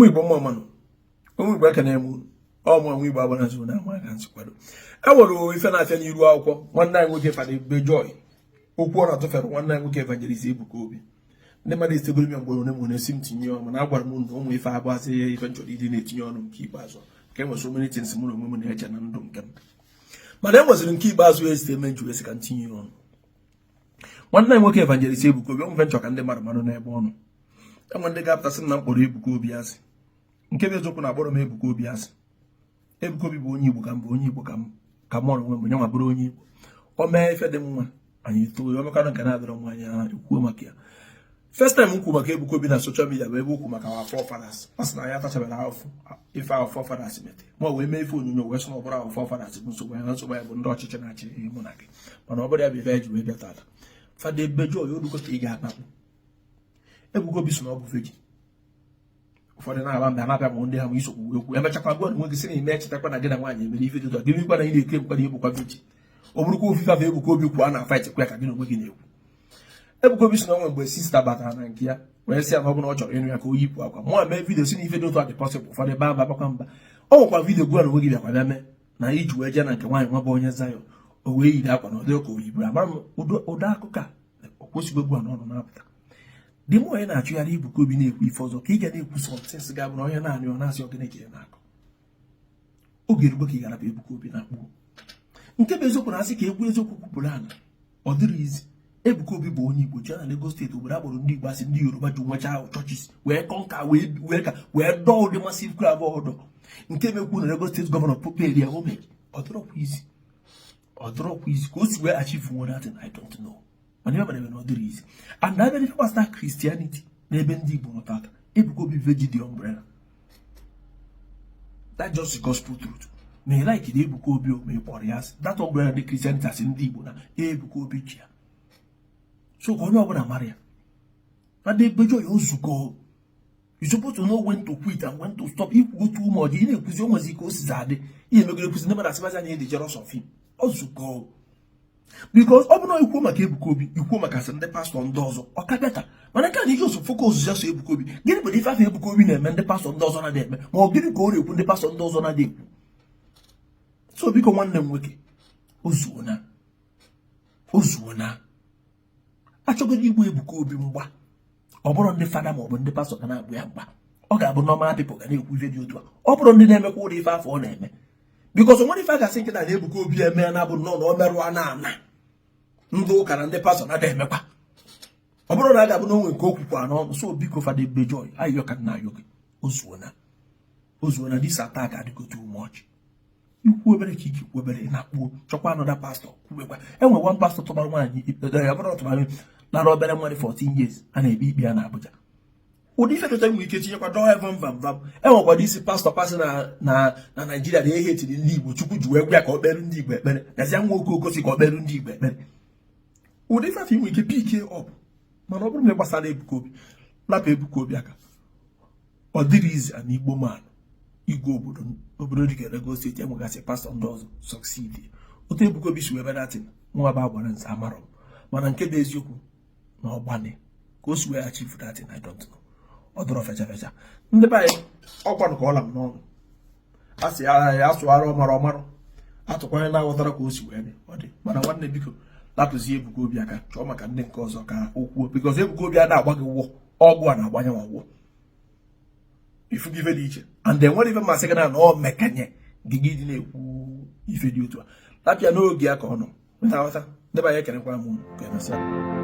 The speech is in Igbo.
Ụmụ Igbo, mma mma nụ. Ụmụ Igbo, ekene m unu. Ọ mụ nwa Igbo agbara nzu na ama ka nsi kwado. E nwere ife na-afịa n'iru akwụkwọ nwanne anyị nwoke Fada Ebube Joy, okwu ọ na-atụfere nwanne anyị nwoke Evangelist Ebuka Obi. Ndị mmadụ esitegoro m ya mgboro one ma na-esi m tinye ọnụ, mana agwara m na ụmụ ife abụazị ya ife m chọrọ ịdị na-etinye ọnụ nke ikpeazụ, nke enwere so many things mụ na onwe m na-eche na ndụ nke m, mana e nweziri nke ikpeazụ esite eme nju esi ka m tinye ọnụ. Nwanne anyị nwoke Evangelist Ebuka Obi, onwe nchọ ka ndị mmadụ marụ n'ebe ọnụ. Enwe ndị ga-apụtasị m na mkpọrọ Ebuka Obi asị. Nke bụ eziokwu na akpọrọ m Ebuka Obi asị. Ebuka Obi bụ onye Igbo ka m bụ onye Igbo, ka m ka m ọrụ onwe m nyanwa bụrụ onye Igbo. O mee ife dị mma, anyị too ya. Omekwanụ nke na-adịrọ mma, anyị ekwuo maka ya. First time m kwu maka Ebuka Obi na social media bụ ebe okwu maka our forefathers. Ọ sị na ya atachabara ahụfụ ife our forefathers mete ma o wee mee ife onyonyo, wee sị na ọ bụrụ our forefathers bụ nsogbu ya, na nsogbu ya bụ ndị ọchịchị na-achị mụ na gị. Mana ọ bụrụ ya bụ ife eji wee bịa tata. Fada Ebube Joy, orugo ka ị ga-anakpụ. Ebuka Obi sị na ọ bụ virgin. Ụfọdụ na-aba mba, na-abịa ma ndị ha ma isokwu wee kwu. Emechakwa gwa onwe gị sị na ime echetakwa na gị na nwaanyị emere ife dị otu a. Gịnịkwa na ị na-eke nkwa na ebukwa virgin? Ọ bụrụkwa ofufe afọ Ebuka Obi kwuo, a na-fight kwa ka gị na onwe gị na-ekwu. Ebuka Obi sị na onwe mgbe sister batara na nke ya wee sị ya na ọ bụrụ na ọ chọrọ ịnụ ya, ka o yipụ akwa. Mụ mee video si na ife dị otu a dị possible. Ụfọdụ baa mba, bakwa mba. Ọ nwekwa video gwa na onwe gị bịakwa bịa mee na iji wee jee na nke nwaanyị nwa bụ onye Zion, o wee yiri akwa na ọ dị ka o yiburu. Amara m ụdị akụkọ a o kwesịghị egwu a n'ọnụ na-apụta dị mụ. Onye na-achụgharị Ebuka Obi na-ekwu ife ọzọ, ka ị ga na-ekwu something ga-abụ na onye naanị ọ na-asị ọgịnị ka ị na-akọ. Oge erugo ka ị garapụ Ebuka Obi na-akpụ. Nke bụ eziokwu na asị ka ekwu eziokwu kwupụrụ ala, ọ dịrị izi. Ebuka Obi bụ onye Igbo jee na Lagos State, obodo agbụrụ ndị Igbo asị, ndị Yoruba ji nwechaa churches wee conquer, wee ka wee dọọ ụdị massive crowd ọdọ nke mekwu na Lagos State governor pay ya homage. Ọ dịrọkwa izi, ọ dịrọkwa izi ka o si wee achieve nwe that thing, I don't know. Mana ihe mere na ọ dịrị izi and abịa ife gbasara Christianity n'ebe ndị Igbo nọ tata, Ebuka Obi veji the umbrella. That just the gospel truth. Ma ị like na Ebuka Obi, o ma ị kpọrọ ya asị, that umbrella ndị Christianity asị ndị Igbo na Ebuka Obi ji ya. So ka onye ọbụla mara ya na ndị egbejo ya ozugo. You supposed to know when to quit and when to stop. Ikwugo too much, ị na-ekwuzi o nwezi ka o sizi adị ihe emegoro ekwuzi, ndị mmadụ asịbazi anya ịdị jealous of him. Ozugo, because ọ bụrụ na ikwuo maka Ebuka Obi, ikwuo maka asị ndị pastọ ndị ọzọ, ọ ka better. Mana nke a na iji oso focus ya so Ebuka Obi, gịnị bụ ife afọ Ebuka Obi na-eme ndị pastọ ndị ọzọ na-adị eme? Ma ọ gịnị ka ọ na-ekwu ndị pastọ ndị ọzọ na-adị ekwu? So biko, nwanne m nwoke, ozuona, ozuona. Achọgodo igbu Ebuka Obi mgba, ọ bụrụ ndị fada ma ọ bụ ndị pastọ ga na-agbu ya mgba, ọ ga-abụ normal people ga na-ekwu ife dị otu a. Ọ bụrụ ndị na-emekwa ụdị ife afọ ọ na-eme, because nwere ife a ga-asị nkịta na Ebuka Obi eme na bụ nnọọ na ọ merụọ na ana ndị ụka na ndị pastọ na emekwa. Ọ bụrụ na a ga-abụ na onwe nke o kwukwa n'ọnụ. So biko, Fada Ebube Joy, ayọ ka nna ayọ gị, ozuona, ozuona. This attack adịgo too much. Ikwu obere ka iji kwu obere na-akpụ, chọkwa another pastor kwubekwa. Enwe one pastor tụbara nwaanyị ikpe ya, bụrụ tụbara nara obere nwa dị 14 years, a na-ekpe ikpe ya na Abuja. Ụdị ife dọta nwere ike tinyekwa dọọ heaven vam vam. Enwekwara isi pastọ pasị na Naijiria na ihe etiri ndị Igbo, Chukwu ji wee gwa ya ka ọ kpere ndị Igbo ekpere gazie nwa oke okosi ka ọ kpere ndị Igbo ekpere. Ụdị ife afọ nwere ike pick up, mana ọ bụrụ na ị gbasara Ebuka Obi, lapụ Ebuka Obi aka. Ọ dịrị izi na Igbo man igwe obodo dịka Lagos State enwegasị pastọ ndị ọzọ succeed otu Ebuka Obi si wee ebe datin nwa bụ agbara nze amarọ m. Mana nke bụ eziokwu na ọgbani ka o si wee achieve that thing, I don't know. Ọ dọrọ fecha fecha. Ndị be anyị, ọkwanụ ka ọla m n'ọnụ a sị ya asụgharị ọmara ọmarụ atụkwanye na-aghọtara ka o si wee dị ọ dị. Mana nwanne, biko, lapụzie Ebuka Obi aka, chọọ maka ndị nke ọzọ ka o kwuo, because Ebuka Obi a na-agba gị wụọ ọgwụ a na-agbanye nwa wụọ ifu gị ife dị iche and enwere ife mmasị gị na ọ mekanye gị gị dị na-ekwu ife dị otu a. Lapịa n'oge ya ka ọ nọ nghọta. Ndị be anyị, ekenekwa m unu. Ka emesịa.